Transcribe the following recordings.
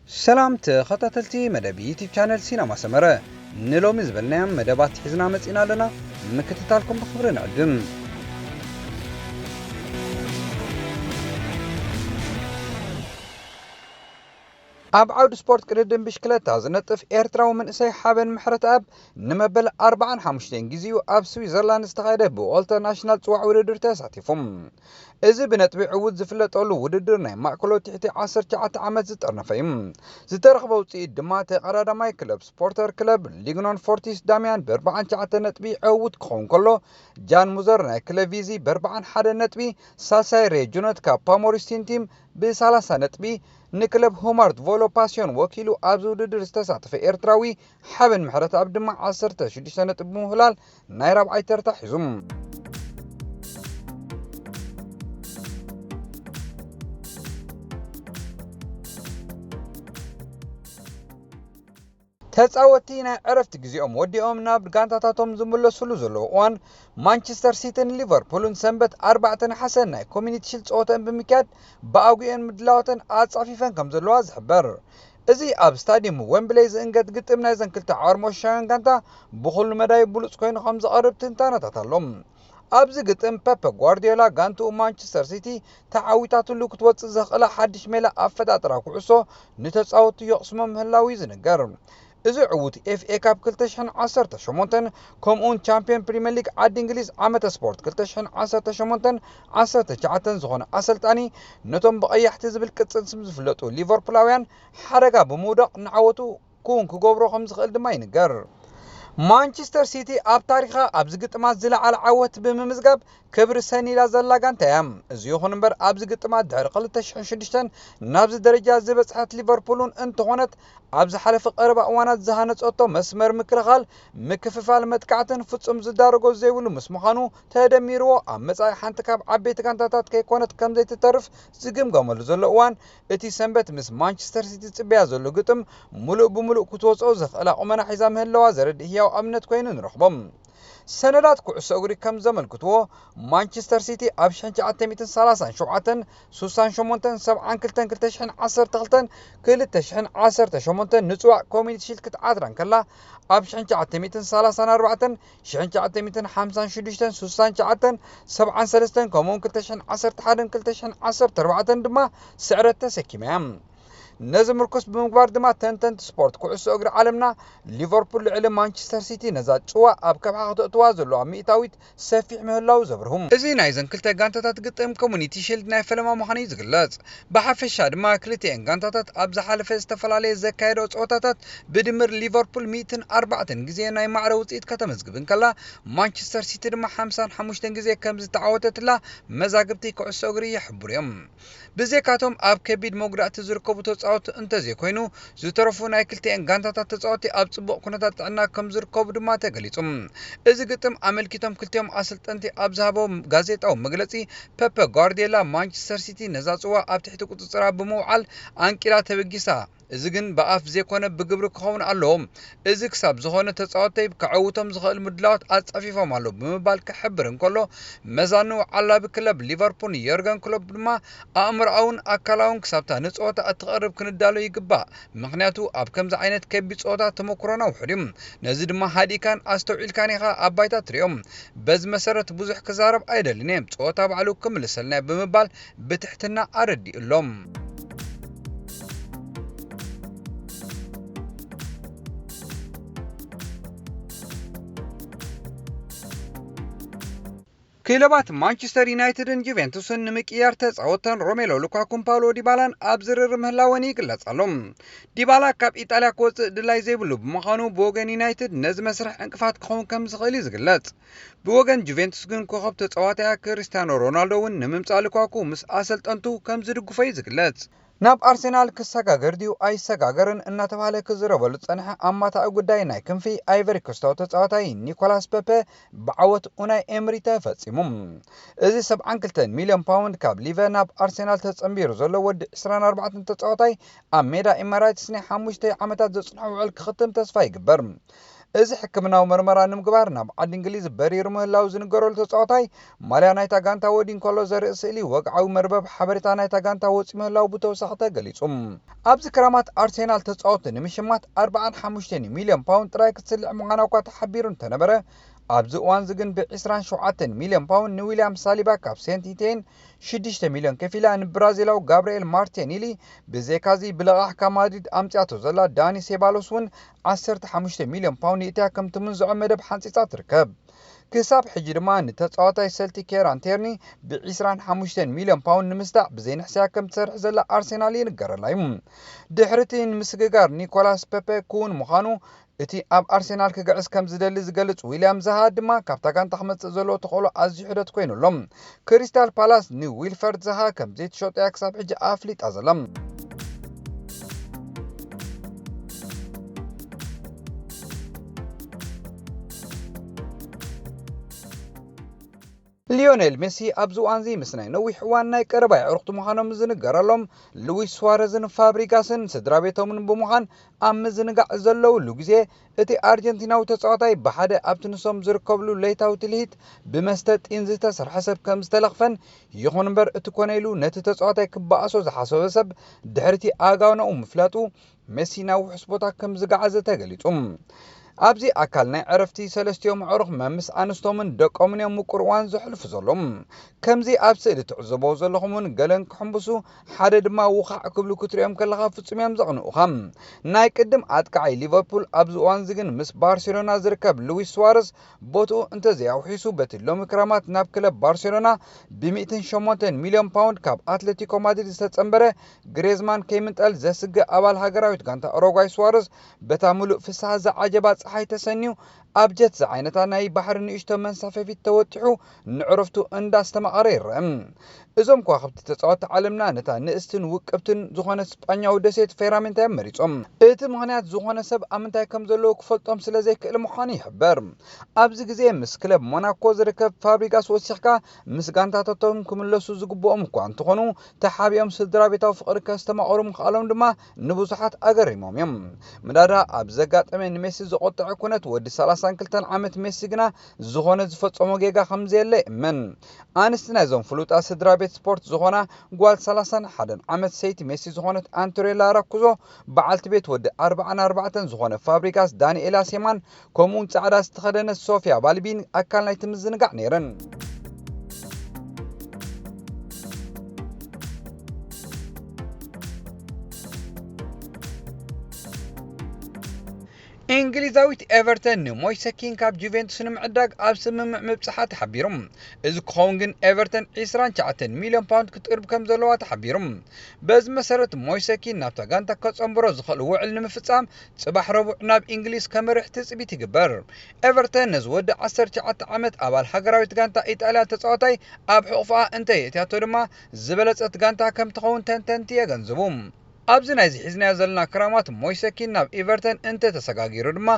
ሰላም ተኸታተልቲ መደብ ዩቲብ ቻነል ሲነማ ሰመረ፣ ንሎሚ ዝበልናዮም መደባት ሒዝና መጺና ኣለና። ምክትታልኩም ብኽብሪ ንዕድም። ኣብ ዓውዲ ስፖርት ቅድድም ብሽክለታ ዝነጥፍ ኤርትራዊ መንእሰይ ሓበን ምሕረተኣብ ንመበል ኣርባዓን ሓሙሽተን ግዜኡ ኣብ ስዊዘርላንድ ዝተኻየደ ብኦልተርናሽናል ጽዋዕ ውድድር ተሳቲፉ። እዚ ብነጥቢ ዕዉት ዝፍለጠሉ ውድድር ናይ ማእከሎ ትሕቲ ዓሰርተ ትሽዓተ ዓመት ዝጠርነፈ እዩ። ዝተረኽበ ውጽኢት ድማ ተቐዳዳማይ ክለብ ስፖርተር ክለብ ሊግኖን ፎርቲስ ዳሚያን ብኣርባዓን ትሽዓተ ነጥቢ ዕዉት ክኸውን ከሎ፣ ጃን ሙዘር ናይ ክለብ ቪዚ ብኣርባዓን ሓደ ነጥቢ፣ ሳልሳይ ሬ ጁነት ካብ ፓሞሪስቲን ቲም ብሰላሳ ነጥቢ፣ ንክለብ ሆማርት ቮሎ ፓስዮን ወኪሉ ኣብዚ ውድድር ዝተሳተፈ ኤርትራዊ ሓበን ምሕረተኣብ ድማ ዓሰርተ ሽዱሽተ ነጥቢ ብምህላል ናይ ራብዓይ ተርታ ሒዙ። ተጻወትቲ ናይ ዕረፍቲ ግዜኦም ወዲኦም ናብ ጋንታታቶም ዝምለስሉ ዘለዉ እዋን፣ ማንቸስተር ሲቲን ሊቨርፑልን ሰንበት ኣርባዕተ ነሓሰ ናይ ኮሚኒቲ ሺልድ ጸወተን ብምክያድ ብኣጉኤን ምድላዋተን ኣጻፊፈን ከም ዘለዋ ዝሕበር። እዚ ኣብ ስታዲየም ዌምብሌይ ዝእንገድ ግጥም ናይዘን ክልተ ዓርሞሻውያን ጋንታ ብኹሉ መዳይ ብሉጽ ኮይኑ ከም ዝቐርብ ትንታነታት ኣሎ። ኣብዚ ግጥም ፐፐ ጓርዲዮላ ጋንትኡ ማንቸስተር ሲቲ ተዓዊታትሉ ክትወጽእ ዘኽእላ ሓድሽ ሜላ ኣፈጣጥራ ኩዕሶ ንተጻወትቱ የቕስሞ ምህላዉ እዩ ዝንገር። እዚ ዕዉት ኤፍኤ ካፕ ክልተ ሽሕን ዓሰርተ ሸሞንተን ከምኡውን ቻምፒዮን ፕሪምየር ሊግ ዓዲ እንግሊዝ ዓመተ ስፖርት ክልተ ሽሕን ዓሰርተ ሸሞንተን ዓሰርተ ትሽዓተን ዝኾነ ኣሰልጣኒ ነቶም ብቐያሕቲ ዝብል ቅጽል ስም ዝፍለጡ ሊቨርፑላውያን ሓደጋ ብምውዳቕ ንዓወቱ ክውን ክገብሮ ከም ዝኽእል ድማ ይንገር። ማንቸስተር ሲቲ ኣብ ታሪኻ ኣብዚ ግጥማት ዝለዓለ ዓወት ብምምዝጋብ ክብሪ ሰኒዳ ዘላ ጋንታ እያ። እዚ ይኹን እምበር ኣብዚ ግጥማት ድሕሪ ክልተ ሽሕን ሽዱሽተን ናብዚ ደረጃ ዝበጽሐት ሊቨርፑል እውን እንተኾነት ኣብ ዝሓለፈ ቀረባ እዋናት ዝሃነጸቶ መስመር ምክልኻል፣ ምክፍፋል መጥቃዕትን ፍጹም ዝዳረጎ ዘይብሉ ምስ ምዃኑ ተደሚርዎ ኣብ መጻኢ ሓንቲ ካብ ዓበይቲ ጋንታታት ከይኮነት ከም ዘይትተርፍ ዝግምገመሉ ዘሎ እዋን፣ እቲ ሰንበት ምስ ማንቸስተር ሲቲ ዝጽበያ ዘሎ ግጥም ምሉእ ብምሉእ ክትወጽኦ ዘኽእላ ቁመና ሒዛ ምህላዋ ዘረድእ ህያው ኣብነት ኮይኑ ንረኽቦ። ሰነዳት ኩዕሶ እግሪ ከም ዘመልክትዎ፣ ማንቸስተር ሲቲ ኣብ ሽሕን ትሽዓተ ሚእትን ሰላሳን ሸውዓተን፣ ሱሳን ሸሞንተን፣ ሰብዓን ክልተን፣ ክልተ ሽሕን ዓሰርተ ክልተን፣ ክልተ ሽሕን ዓሰርተ ሸሞንተን ንጽዋዕ ኮሚኒቲ ሺልድ ክትዓትራ እንከላ፣ ኣብ ሽሕን ትሽዓተ ሚእትን ሰላሳን ኣርባዕተን፣ ሽሕን ትሽዓተ ሚእትን ሓምሳን ሽዱሽተን፣ ሱሳን ትሽዓተን፣ ሰብዓን ሰለስተን፣ ከምኡውን ክልተ ሽሕን ዓሰርተ ሓደን ክልተ ሽሕን ዓሰርተ ኣርባዕተን ድማ ስዕረት ተሰኪማ እያ። ነዚ ምርኩስ ብምግባር ድማ ተንተንቲ ስፖርት ኩዕሶ እግሪ ዓለምና ሊቨርፑል ልዕሊ ማንቸስተር ሲቲ ነዛ ጽዋ ኣብ ከብሓ ክተእትዋ ዘለዋ ሚእታዊት ሰፊሕ ምህላዉ ዘብርሁ። እዚ ናይዘን ክልተ ጋንታታት ግጥም ኮሙኒቲ ሺልድ ናይ ፈለማ ምዃኑ እዩ ዝግለጽ። ብሓፈሻ ድማ ክልቲኤን ጋንታታት ኣብ ዝሓለፈ ዝተፈላለየ ዘካየደኦ ጸወታታት ብድምር ሊቨርፑል ሚእትን ኣርባዕተን ግዜ ናይ ማዕረ ውጽኢት ከተመዝግብ እንከላ፣ ማንቸስተር ሲቲ ድማ ሓምሳን ሓሙሽተን ግዜ ከም ዝተዓወተትላ መዛግብቲ ኩዕሶ እግሪ ይሕብሩ እዮም። ብዘይካቶም ኣብ ከቢድ መጉዳእቲ ዝርከቡ ተጻወትቲ እንተዘይኮይኑ፣ ዝተረፉ ናይ ክልቲኤን ጋንታታት ተጻወትቲ ኣብ ጽቡቕ ኩነታት ጥዕና ከም ዝርከቡ ድማ ተገሊጹ። እዚ ግጥም ኣመልኪቶም ክልቲኦም ኣሰልጠንቲ ኣብ ዝሃቦ ጋዜጣዊ መግለጺ፣ ፐፐ ጓርዲዮላ ማንቸስተር ሲቲ ነዛ ጽዋ ኣብ ትሕቲ ቁጽጽራ ብምውዓል ኣንቂላ ተበጊሳ። እዚ ግን ብኣፍ ዘይኮነ ብግብሪ ክኸውን ኣለዎ። እዚ ክሳብ ዝኾነ ተጻወተይ ከዐውቶም ዝኽእል ምድላዋት ኣጻፊፎም ኣለዉ ብምባል ክሕብር እንከሎ፣ መዛኑ ዓላቢ ክለብ ሊቨርፑል ዮርገን ክሎፕ ድማ ኣእምሮኣውን ኣካላውን ክሳብታ ንጸወታ እትቐርብ ክንዳሎ ይግባእ። ምኽንያቱ ኣብ ከምዚ ዓይነት ከቢድ ጸወታ ተመኩሮና ውሑድ እዩ። ነዚ ድማ ሃዲእካን ኣስተውዒልካን ኢኻ ኣብ ባይታ ትሪኦ። በዚ መሰረት ብዙሕ ክዛረብ ኣይደልን እየ። ጸወታ ባዕሉ ክምልሰልና እዩ ብምባል ብትሕትና ኣረዲኡሎም። ክለባት ማንቸስተር ዩናይትድን ጁቬንቱስን ንምቅያር ተጻወተን ሮሜሎ ሉካኩን ፓውሎ ዲባላን ኣብ ዝርርብ ምህላወን ይግለጽ ኣሎ። ዲባላ ካብ ኢጣልያ ክወጽእ ድላይ ዘይብሉ ብምዃኑ ብወገን ዩናይትድ ነዚ መስርሕ ዕንቅፋት ክኸውን ከም ዝኽእል እዩ ዝግለጽ። ብወገን ጁቬንቱስ ግን ኮኸብ ተጻዋታያ ክርስቲያኖ ሮናልዶ እውን ንምምጻእ ሉካኩ ምስ ኣሰልጠንቱ ከም ዝድግፎ እዩ ዝግለጽ። ናብ ኣርሴናል ክሰጋገር ድዩ ኣይሰጋገርን እናተባህለ ክዝረበሉ ዝጸንሐ ኣማታኢ ጉዳይ ናይ ክንፊ ኣይቨሪ ኮስታዊ ተጻዋታይ ኒኮላስ ፐፔ ብዓወት ኡናይ ኤምሪ ተፈጺሙ። እዚ ሰብዓን ክልተን ሚልዮን ፓውንድ ካብ ሊቨ ናብ ኣርሴናል ተጸንቢሩ ዘሎ ወዲ ዕስራን ኣርባዕተን ተጻዋታይ ኣብ ሜዳ ኤማራይትስ ናይ ሓሙሽተ ዓመታት ዘጽንሖ ውዕል ክኽትም ተስፋ ይግበር። እዚ ሕክምናዊ መርመራ ንምግባር ናብ ዓዲ እንግሊዝ በሪሩ ምህላው ዝንገረሉ ተጻዋታይ፣ ማልያ ናይታ ጋንታ ወዲኡ እንከሎ ዘርኢ ስእሊ ወግዓዊ መርበብ ሓበሬታ ናይታ ጋንታ ወጺኡ ምህላው ብተወሳኺ ተገሊጹ። ኣብዚ ክራማት ኣርሴናል ተጻወትቲ ንምሽማት ኣርባዓን ሓሙሽተን ሚልዮን ፓውንድ ጥራይ ክትስልዕ ምዃና እኳ ተሓቢሩ እንተነበረ፣ ኣብዚ እዋን እዚ ግን ብ ዕስራን ሸውዓተን ሚልዮን ፓውንድ ንዊልያም ሳሊባ ካብ ሴንት ኢቴን ሽዱሽተ ሚልዮን ከፊላ ንብራዚላዊ ጋብርኤል ማርቲኔሊ፣ ብዘይካዚ ብልቓሕ ካብ ማድሪድ ኣምጺኣቶ ዘላ ዳኒ ሴባሎስ እውን ዓሰርተ ሓሙሽተ ሚልዮን ፓውንድ ይእትያ ከም ትምንዝዖ መደብ ሓንጺጻ ትርከብ። ክሳብ ሕጂ ድማ ንተጻዋታይ ሰልቲ ኬራን ቴርኒ ብ ዕስራን ሓሙሽተን ሚልዮን ፓውንድ ንምስዳዕ ብዘይንሕስያ ከም ትሰርሕ ዘላ ኣርሴናል ይንገረላ እዩ። ድሕሪ እቲ ንምስግጋር ኒኮላስ ፔፔ ክውን ምዃኑ፣ እቲ ኣብ ኣርሴናል ክግዕዝ ከም ዝደሊ ዝገልጽ ዊልያም ዛሃ ድማ ካብታ ጋንታ ክመጽእ ዘለዎ ተኽእሎ ኣዝዩ ሕደት ኮይኑ ኣሎ። ክሪስታል ፓላስ ንዊልፈርድ ዛሃ ከም ዘይትሸጦ እያ ክሳብ ሕጂ ኣፍሊጣ ዘላ። ሊዮኔል ሜሲ ኣብዚ እዋንዚ ምስ ናይ ነዊሕ እዋን ናይ ቀረባ ኣዕሩኽቲ ምዃኖም ዝንገረሎም ሉዊስ ሱዋረዝን ፋብሪጋስን ስድራ ቤቶምን ብምዃን ኣብ ምዝንጋዕ ዘለውሉ ግዜ፣ እቲ ኣርጀንቲናዊ ተጻዋታይ ብሓደ ኣብቲ ንሶም ዝርከብሉ ለይታዊ ትልሂት ብመስተ ጢን ዝተሰርሐ ሰብ ከም ዝተለኽፈን፣ ይኹን እምበር እቲ ኮነ ኢሉ ነቲ ተጻዋታይ ክበኣሶ ዝሓሰበ ሰብ ድሕሪቲ ኣጋውናኡ ምፍላጡ፣ ሜሲ ናብ ውሑስ ቦታ ከም ዝገዓዘ ተገሊጹ። ኣብዚ ኣካል ናይ ዕረፍቲ ሰለስቲኦም ኣዕሩኽ መምስ ኣንስቶምን ደቆምን እዮም ምቁር እዋን ዘሕልፉ ዘለዉ። ከምዚ ኣብ ስእሊ ትዕዘብዎ ዘለኹም እውን ገለን ክሕምብሱ፣ ሓደ ድማ ውኻዕ ክብሉ ክትሪኦም ከለኻ ፍጹም እዮም ዘቕንኡኻ። ናይ ቅድም ኣጥቃዓይ ሊቨርፑል ኣብዚ እዋን እዚ ግን ምስ ባርሴሎና ዝርከብ ሉዊስ ሱዋረዝ ቦትኡ እንተዘይኣውሒሱ በቲ ሎሚ ክራማት ናብ ክለብ ባርሴሎና ብሚእትን ሸሞንተን ሚልዮን ፓውንድ ካብ ኣትሌቲኮ ማድሪድ ዝተጸንበረ ግሬዝማን ከይምንጠል ዘስግእ ኣባል ሃገራዊት ጋንታ ኡሩጓይ ሱዋረዝ በታ ምሉእ ፍስሃ ዝዓጀባ ጸሓይ ተሰንዩ ኣብ ጀት ዝዓይነታ ናይ ባሕሪ ንእሽቶ መንሳፈፊት ተወጢሑ ንዕረፍቱ እንዳስተማቐረ ይረአ። እዞም ከዋኽብቲ ተጻወትቲ ዓለምና ነታ ንእስትን ውቅብትን ዝኾነት ስጳኛዊ ደሴት ፌራሜንታ እዮም መሪጾም። እቲ ምኽንያት ዝኾነ ሰብ ኣብ ምንታይ ከም ዘለዉ ክፈልጦም ስለ ዘይክእል ምዃኑ ይሕበር። ኣብዚ ግዜ ምስ ክለብ ሞናኮ ዝርከብ ፋብሪጋስ ወሲኽካ ምስ ጋንታታቶም ክምለሱ ዝግብኦም እኳ እንተኾኑ፣ ተሓቢኦም ስድራ ቤታዊ ፍቕሪ ከስተማቕሩ ምኽኣሎም ድማ ንብዙሓት ኣገሪሞም እዮም። ምዳዳ ኣብ ዘጋጠመ ንሜሲ ዘቖጠዐ ኩነት ወዲ ሰላሳን ክልተን ዓመት ሜሲ ግና ዝኾነ ዝፈጸሞ ጌጋ ከም ዘየለ ይእመን። ኣንስቲ ናይዞም ፍሉጣት ስድራ ቤት ስፖርት ዝኾና ጓል ሰላሳን ሓደን ዓመት ሰይቲ ሜሲ ዝኾነት ኣንቶሬላ ራኩዞ፣ በዓልቲ ቤት ወዲ ኣርባዓን ኣርባዕተን ዝኾነ ፋብሪጋስ ዳንኤላ ሴማን፣ ከምኡውን ጻዕዳ ዝተኸደነት ሶፊያ ባልቢን ኣካል ናይቲ ምዝንጋዕ ነይረን። እንግሊዛዊት ኤቨርተን ንሞይሰ ኪን ካብ ጁቬንቱስ ንምዕዳግ ኣብ ስምምዕ ምብጽሓ ተሓቢሩ። እዚ ክኸውን ግን ኤቨርተን ዕስራን ትሽዓተን ሚልዮን ፓውንድ ክትቅርብ ከም ዘለዋ ተሓቢሩ። በዚ መሰረት ሞይሰ ኪን ናብታ ጋንታ ከጸንብሮ ዝኽእል ውዕል ንምፍጻም ጽባሕ ረቡዕ ናብ እንግሊዝ ከምርሕ ትጽቢት ይግበር። ኤቨርተን ነዚ ወዲ ዓሰርተ ትሽዓተ ዓመት ኣባል ሃገራዊት ጋንታ ኢጣልያ ተጻዋታይ ኣብ ሕቑፍኣ እንተየእትያቶ ድማ ዝበለጸት ጋንታ ከም ትኸውን ተንተንቲ የገንዝቡ። ኣብዚ ናይዚ ሒዝናዮ ዘለና ክራማት ሞይሰ ኪን ናብ ኤቨርተን እንተተሰጋጊሩ ድማ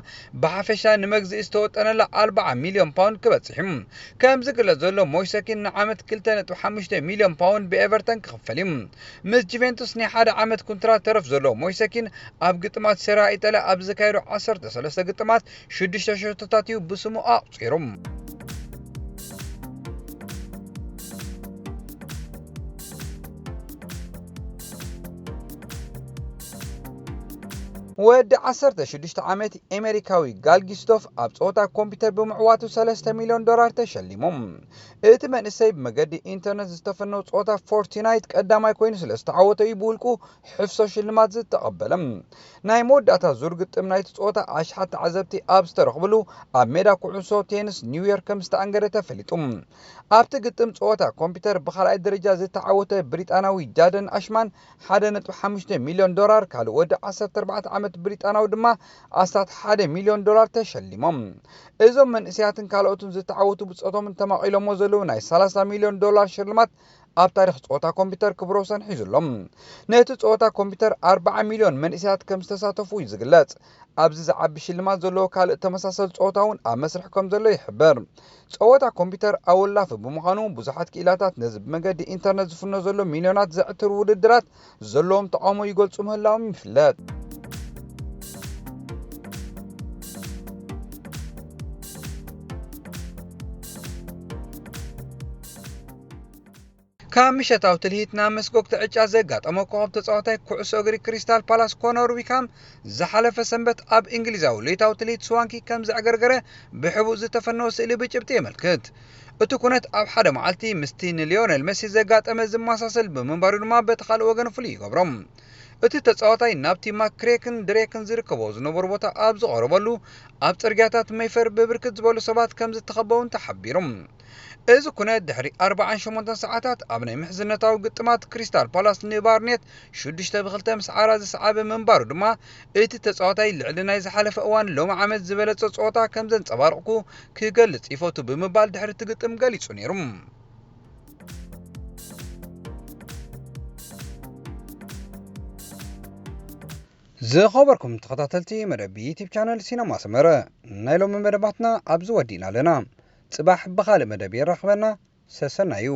ብሓፈሻ ንመግዝኢ ዝተወጠነላ ኣርብዓ ሚልዮን ፓውንድ ክበጽሕ እዩ። ከም ዝግለጽ ዘሎ ሞይሰ ኪን ንዓመት ክልተ ነጥቢ ሓሙሽተ ሚልዮን ፓውንድ ብኤቨርተን ክኽፈል እዩ። ምስ ጁቬንቱስ ናይ ሓደ ዓመት ኩንትራት ተረፍ ዘለዎ ሞይሰ ኪን ኣብ ግጥማት ሴራ ኢጣልያ ኣብ ዘካየዶ ዓሰርተ ሰለስተ ግጥማት ሽዱሽተ ሸቶታት እዩ ብስሙ ኣቑጺሩ። ወዲ ዓሰርተ ሽዱሽተ ዓመት ኤሜሪካዊ ጋል ጊስቶፍ ኣብ ጸወታ ኮምፒውተር ብምዕዋቱ ሰለስተ ሚልዮን ዶላር ተሸሊሙ። እቲ መንእሰይ ብመገዲ ኢንተርነት ዝተፈነው ጸወታ ፎርትናይት ቀዳማይ ኮይኑ ስለ ዝተዓወተ እዩ ብውልቁ ሕፍሶ ሽልማት ዝተቐበለ። ናይ መወዳእታ ዙር ግጥም ናይቲ ጸወታ ኣሽሓት ተዓዘብቲ ኣብ ዝተረኽብሉ ኣብ ሜዳ ኩዕሶ ቴንስ ኒውዮርክ ከም ዝተኣንገደ ተፈሊጡ። ኣብቲ ግጥም ጸወታ ኮምፒውተር ብኻልኣይ ደረጃ ዝተዓወተ ብሪጣናዊ ጃደን ኣሽማን ሓደ ነጥቢ ሓሙሽተ ሚልዮን ዶላር፣ ካልእ ወዲ ዓሰርተ ኣርባዕተ ዓመት ብሪጣናዊ ድማ ኣስታት ሓደ ሚልዮን ዶላር ተሸሊሞም። እዞም መንእሰያትን ካልኦትን ዝተዓወቱ ብጾቶምን ተማቒሎሞ ዘለዉ ናይ ሰላሳ ሚልዮን ዶላር ሽልማት ኣብ ታሪኽ ጸወታ ኮምፒውተር ክብረ ወሰን ሒዙ ኣሎ። ነቲ ጸወታ ኮምፒውተር ኣርብዓ ሚልዮን መንእሰያት ከም ዝተሳተፉ እዩ ዝግለጽ። ኣብዚ ዝዓቢ ሽልማት ዘለዎ ካልእ ተመሳሳሊ ጸወታ እውን ኣብ መስርሕ ከም ዘሎ ይሕበር። ጸወታ ኮምፒውተር ኣወላፊ ብምዃኑ ብዙሓት ክኢላታት ነዚ ብመገዲ ኢንተርነት ዝፍኖ ዘሎ ሚልዮናት ዘዕትር ውድድራት ዘለዎም ተቓውሞ ይገልጹ ምህላዎም ይፍለጥ። ካብ ምሸታዊ ትልሂት ናብ መስጎግቲ ዕጫ ዘጋጠሞ ኮኸብ ተጻዋታይ ኩዕሶ እግሪ ክሪስታል ፓላስ ኮኖር ዊካም ዝሓለፈ ሰንበት ኣብ እንግሊዛዊ ለይታዊ ትልሂት ስዋንኪ ከም ዘዕገርገረ ብሕቡእ ዝተፈነወ ስእሊ ብጭብጢ የመልክት። እቲ ኩነት ኣብ ሓደ መዓልቲ ምስቲ ንሊዮነል መሲ ዘጋጠመ ዝመሳሰል ብምንባሩ ድማ በቲ ካልእ ወገን ፍሉይ ይገብሮ። እቲ ተጻዋታይ ናብቲ ማክሬክን ድሬክን ዝርከቦ ዝነበሩ ቦታ ኣብ ዝቐረበሉ ኣብ ጽርግያታት መይፈር ብብርክት ዝበሉ ሰባት ከም ዝተኸበውን ተሓቢሩ። እዚ ኩነት ድሕሪ ኣርባዓን ሸሞንተን ሰዓታት ኣብ ናይ ምሕዝነታዊ ግጥማት ክሪስታል ፓላስ ንባርኔት ሽዱሽተ ብክልተ ምስ ዓራ ዝሰዓበ ምንባሩ ድማ እቲ ተጻዋታይ ልዕሊ ናይ ዝሓለፈ እዋን ሎሚ ዓመት ዝበለጸ ጸወታ ከም ዘንጸባረቕኩ ክገልጽ ይፈቱ ብምባል ድሕሪ እቲ ግጥም ገሊጹ ነይሩ። ዝኸበርኩም ተኸታተልቲ መደብ ዩቲብ ቻነል ሲነማ ሰመረ፣ ናይ ሎሚ መደባትና ኣብዚ ወዲእና ኣለና። ጽባሕ ብኻልእ መደብ የራኽበና። ሰሰናዩ።